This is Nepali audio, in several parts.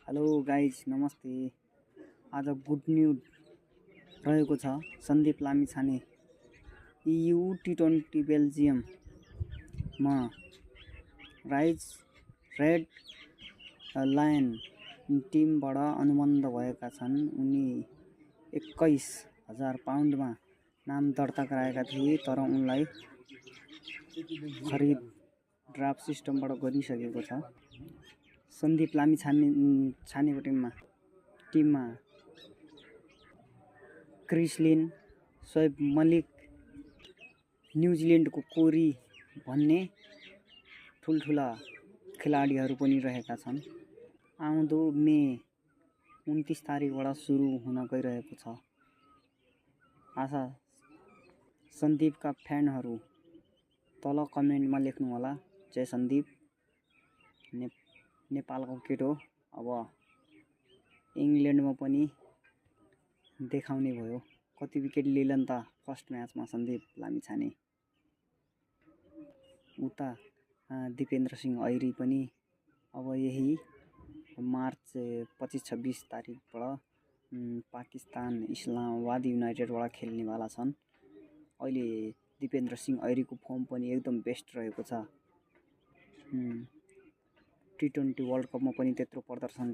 हेलो गाइज नमस्ते। आज गुड न्युज रहेको छ। सन्दीप लामिछाने EU T20 बेल्जियममा राइज रेड लायन टिमबाट अनुबन्ध भएका छन्। उनी 21,000 पाउन्डमा नाम दर्ता गराएका थिए, तर उनलाई खरिद ड्राफ्ट सिस्टमबाट गरिसकेको छ। सन्दीप लामिछानेको टिममा क्रिस लिन, शोएब मलिक, न्युजिल्यान्डको कोरी भन्ने ठुल्ठुला खेलाडीहरू पनि रहेका छन्। आउँदो मे 29 तारिकबाट सुरु हुन गइरहेको छ। आशा सन्दीपका फ्यानहरू तल कमेन्टमा लेख्नुहोला। जय सन्दीप। नेपालको केटो अब इङ्ल्यान्डमा पनि देखाउने भयो। कति विकेट लिएन त फर्स्ट म्याचमा सन्दीप लामिछाने। उता दिपेन्द्र सिंह ऐरी पनि अब यही मार्च 25-26 तारिकबाट पाकिस्तान इस्लामाबाद युनाइटेडबाट खेल्नेवाला छन्। अहिले दिपेन्द्र सिंह ऐरीको फर्म पनि एकदम बेस्ट रहेको छ। T20 वर्ल्ड कपमा पनि त्यत्रो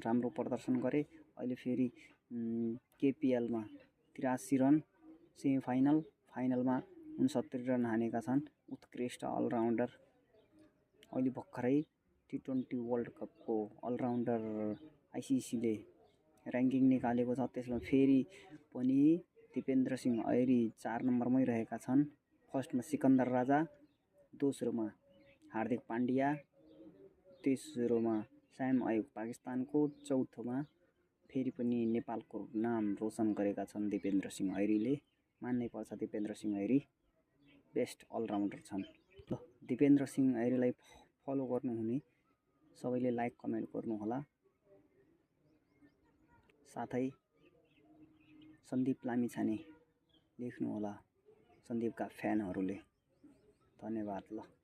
राम्रो प्रदर्शन गरे। अहिले फेरि KPLमा 83 रन, फाइनलमा 69 रन हानेका छन्। उत्कृष्ट अलराउन्डर। अहिले भर्खरै T20 वर्ल्ड कपको अलराउन्डर ICCले र्याङ्किङ निकालेको छ। त्यसमा फेरि पनि दिपेन्द्र सिंह ऐरी 4 नम्बरमै रहेका छन्। फर्स्टमा सिकन्दर राजा, दोस्रोमा हार्दिक पाण्ड्या, तेस्रोमा सैम अयुब पाकिस्तानको, चौथोमा फेरि पनि नेपालको नाम रोशन गरेका छन् दिपेन्द्र सिंह ऐरीले। मान्नै पर्छ, दिपेन्द्र सिंह ऐरी बेस्ट अलराउन्डर छन्। ल, दिपेन्द्र सिंह ऐरीलाई फलो गर्नुहुने सबैले लाइक कमेन्ट गर्नुहोला। साथै सन्दीप लामिछाने लेख्नुहोला सन्दीपका फ्यानहरूले। धन्यवाद। ल।